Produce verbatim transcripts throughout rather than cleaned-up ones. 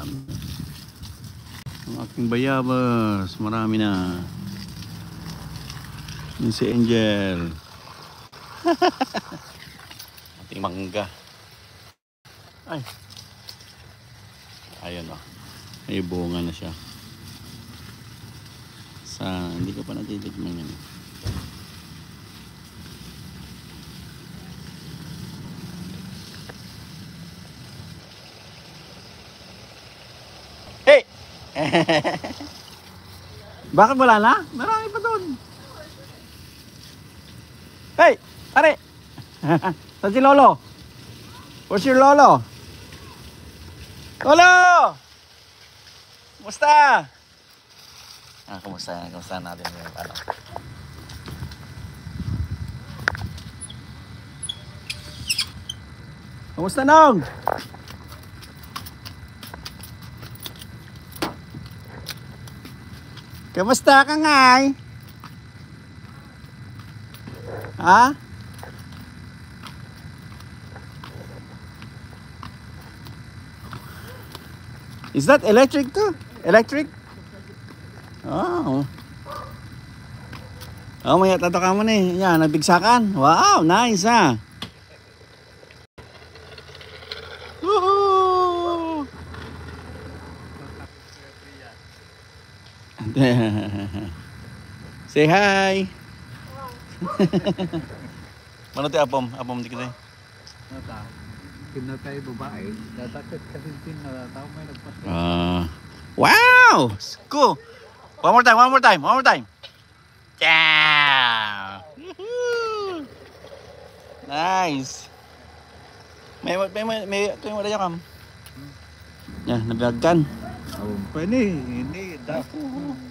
Ang aking bayabas, marami na. Yun si Angel. Ating mangga. Ay. Ayun, oh. May bunga na siya. Sa, hindi ko pa natitikman yan. Hey! Bakit wala na? Marami pa doon. Hey! Pare! Saan si Lolo? Where's your Lolo? Lolo! Kumusta? Ah, kumusta? Kumusta natin yung ano? Kumusta, Nong? Kumusta ka, Ngay? Ha? Is that electric too? Electric? Oh. Oh, may tatakan mo ni. Yan, nagbigsakan. Wow, nice, ha? Woohoo! Say hi. Mano ti apom? Apom ti kita. Nata, kinatay babae. Natakat kasi din na tao may nagpatay. Ah. Wow! Go! One more time, one more time, one more time. Yeah! Woohoo! Nice. May, may, may, may, ito yung wala niya, Kam. Yan, nabiagkan. Oh, pwede. Hindi, da-, Ako.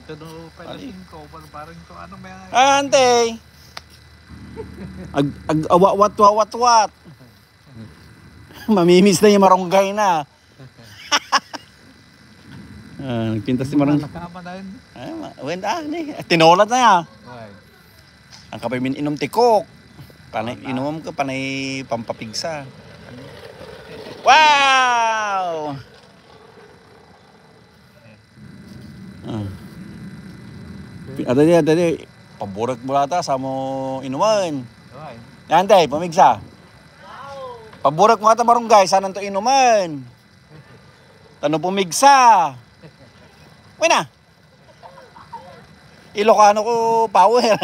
Ito no, pwede. Ali. Singko, pag parang ito, ano may Ah, ante. Ag, ag, awat, wat, wat, wat. Mamimis na yung marunggay na. Ah, nagpintas si Marang. Nakama na yun. Ay, ma-, went, ah, ni. Tinola na ya. Ay. Ang kapay min inom ti Coke. Panay Wala. Inom ko, panay pampapigsa. Wow! Ah. Pi-, adda di, adda di. Paburek mo lata, sa mo inuman. Ay. Yan, tay, pamigsa. Paburek mo ata marunggay, saan to inuman? Tano pumigsa. Wena. Ilocano ko power.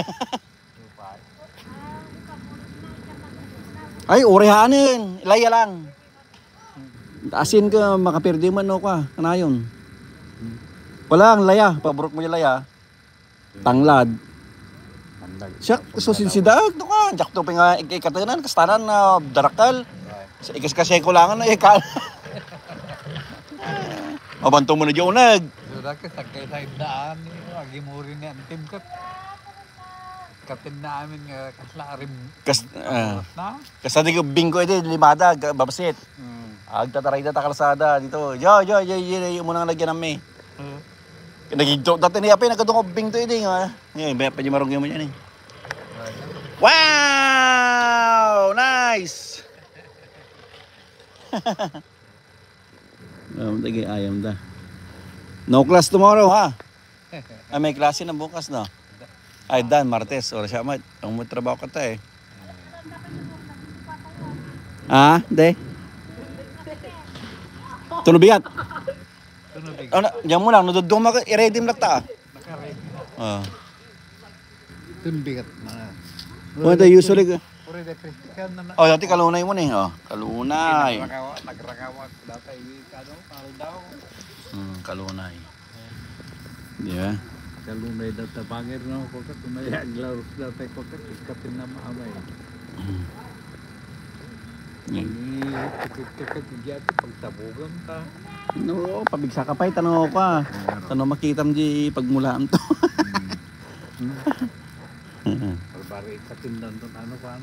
Ay, urihaanen. Ilaya lang. Asin ka, makaperde man, no, ka. Kanayon. Wala, ang laya. Paburek mo yung laya. Tanglad. Tanglad. Siya, so, sinsidag, no ka. Diak to, pinga, ik-, ikatenan, kastanan, na, darakal. Sa ikas kasi ko lang, ano, eh, ka. Mabanto mo na di unag. Suda ka, sagkay sa daan, eh, agi mo rin yan, Tim, kat-, katin na amin nga, kasla, arim, Kas-, ah. Oras na? Kasta di ko bingko iti, limada, ga-, babsit. Mm. Agtataray na ta kalsada dito. Yo, yo, yo, yo, yo, muna nga nagyan mi. Mm. Nagigto, dati ni Ape, nagkadungog bingto iti, nga. Ngayon, may pa di marunggay mo yan, eh. Ay. Wow! Nice! Ayam da, ayam da. No class tomorrow, ha? Ah, may klase na bukas, no? Ay, dan, Martes. Oras siya, mat. Ang mo trabaho ka ta, eh. Ah, de? Tunubigat. Tunubigat. Ano, diyan mo lang, naduduma ka, i-ready mo lang ta, ah. Naka-ready na. Ah. Tunubigat na. Kung ito, usually, Puro de Cristian na na. Oh, dati kalunay mo ni, oh. Kalunay. Nagrakawa, nagrakawa. Dati, ano, Aldaw. Hmm, kalunay. Di ba? Kalunay daw ta bangir, no? Kuka, tunay, aglarus daw tayo, kuka, ikatin na maamay. Hmm. Yan. Ini, tikit-tikit, di ati, pagtabugan ta. No, pabigsa ka pa, itano ka. Tano makitam di pagmulaan to. Hmm. Barbaro, ikatin na to, ano, kan?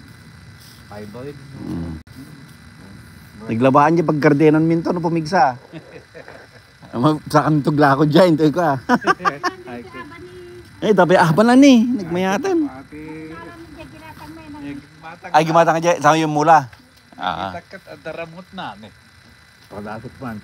Fibroid. Mm. Naglabaan di paggardenan minto no pumigsa. Ama, sa kan tugla ko diyan, to ka. Ay, Eh, tapi ah, pala ni, nagmayatan. Ate, eh, matang Ay, na. Gimatang diyan, sa yung mula. Ah. Itakat at daramot na, ne. Padasok man.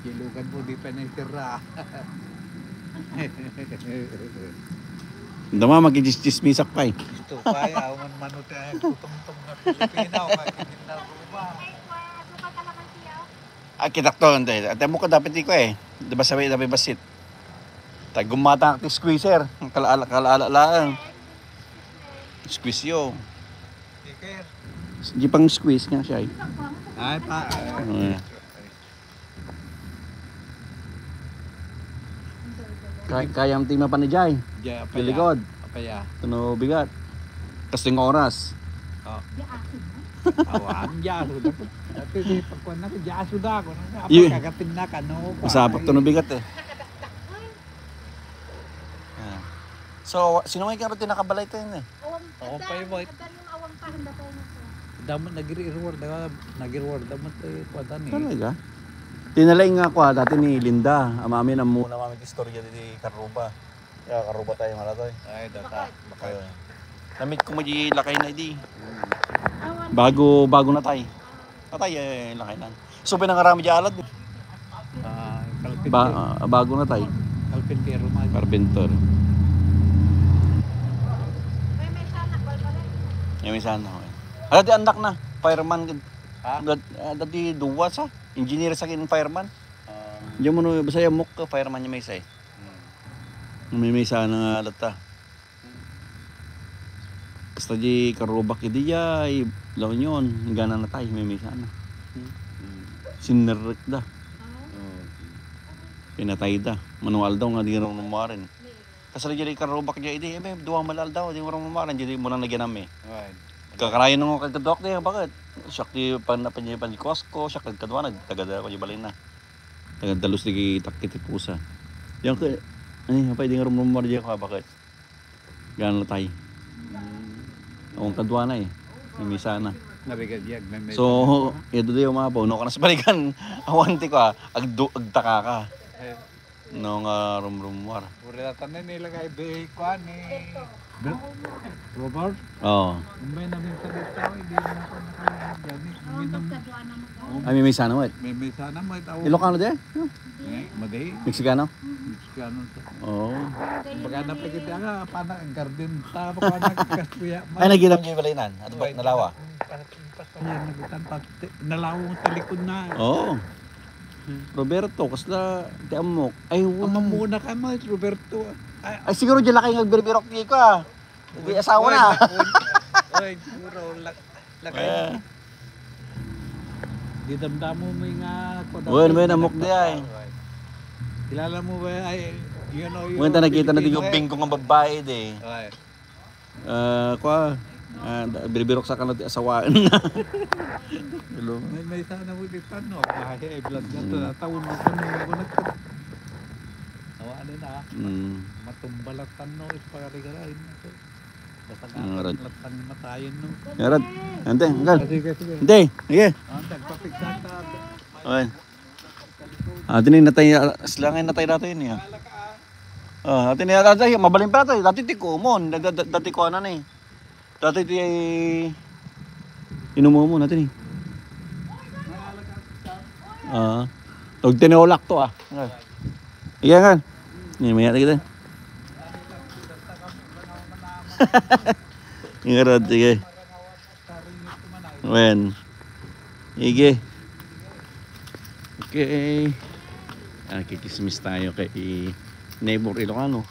Ilugan mo, di pa na itira. Dama, makichismisak pa eh. Ito pa, awan man iti kutungtong na Pilipino, makikita ko ba? Ah, kitak to, hindi. Ate mo ko dapat iko eh. Di ba sabi, dapat basit? Tagumata ti squeezer. Ang kalaala, kalaala lang. Squeeze yo. Sticker. Di pang squeeze nga siya eh. Ay, pa. Ay. Kay-, kayam ti mapan idiay. Diay, apaya. Di likod. Apaya. Tano bigat. Kasting oras. Oh. Awan, diay aso da. Dati di pagkuan na, diay aso da ako. Apay, kagatin na, kano, masapot tano bigat eh. Ah. So, sino nga ikaw ti nakabalay tayo eh? Awan, awan pa, awan pa, handa tayo na to. Damot nagiriruwar, da, nagiriruwar, damot tayo, kuwatan eh. Talaga? Tinalay nga kwa, dati ni Linda, amamin ang muna, mami, istorya di Karuba. Ya, Karuba tayo nga natoy. Ay, data. Bakit? Namit ko mo di lakay na idi. Bago, bago na tayo. Atay, eh, lakay lang. So, pinangarami di alad. Ah, kalpinter. Ba-, ah, bago na tayo. Kalpintero man. Carpenter. May may sana, eh. Ala, di anak na. Fireman. Ha? Dat-, ah, dati duwa sa. Engineer sa akin, fireman. Ah. Diyan mo no, basta yung muk, fireman niya may isa eh. Hmm. May may sana nga alata. Kasta di Karubak idi ya, i-, La Union, gana na tayo, may may sana. Hmm. Sinerrek da. Oh. Pinatay da. Manual daw nga di raw mamuarin. Kasta di Karubak di idi, eh, may duwa manual daw, di raw mamuarin, di mo na nagyanam eh. Right. Kakarayon nga kagkadwak di, bakit? Siya di pan-, pan-, pan-, Costco, siya kagkadwa, nagtagada ko di balay na. Taga Dalus di takit ti pusa. Yan ka, ay, apay di nga rumrumar di ka, bakit? Gana tay. Ang kadwa na eh. May misa na. Narigagyag na may So, ito di umapaw. No, kanas balikan. Awan ti ko, ah. Agdu-, agtaka ka. Eh. No, nga rumrumar. Puri latan na nila kay Bey, kuan ni Ber-, Robert. Oo. Umbay na minsan ito, hindi mo ko nakalimutan. Umbay na Ay, may misa na mo eh. May misa na mo ito. Ilocano di? Eh, madi. Mexicano? Mexicano. Oo. Baga na pagkita nga, pana, garden ta, baka nagkasuya. Ay, nagilam di balinan. At ba, nalawa? Yan, nagitan pa, ti-, nalawa mo talikod na. Oo. Roberto, kasla, ti amok. Ay, Ang mamuna ka mo, Roberto. Ay, siguro di lakay nga birbirok di ko ah. Di asawa na. Oy, siguro, lak-, lakay. Eh. Di damdamo mo yung, ah, kuwan, Wen, wen, amok di ay. Kilala mo ba, ay, you know, Wen, ta nakita na di yung bingko nga babae di. Ay. Ah, kwa, ah, da-, birbirok sa kanat ti asawaan na. Hello. May, may sana mo di tano. Ah, high blood na to. Mm. Natawon mo kami, ako nagkat-, Awa, ano na, ah. Mm. Matumbalat tano, is pagkarigaran na to. Basta Ang nga, arat. Latang matayon, no? Arat. Ante, anggal. Ah, sige, sige. Ante, sige. Ah, nagpapigsa ka. Oy. Ah, dini natay, ah, sila nga natay dati yun, eh. Ah, dati ni, dati, mabalin pa dati. Dati ti kumon. Da-, da-, da-, dati ko, ano, ni. Dati ti, inumo mo, dati ni. Ah. Tog tinulak to, ah. Iya, kan. Ni, maya kita. Ingat, sige. Wen. Ige. Okay. Ah, kikismis tayo kay Neighbor Ilocano.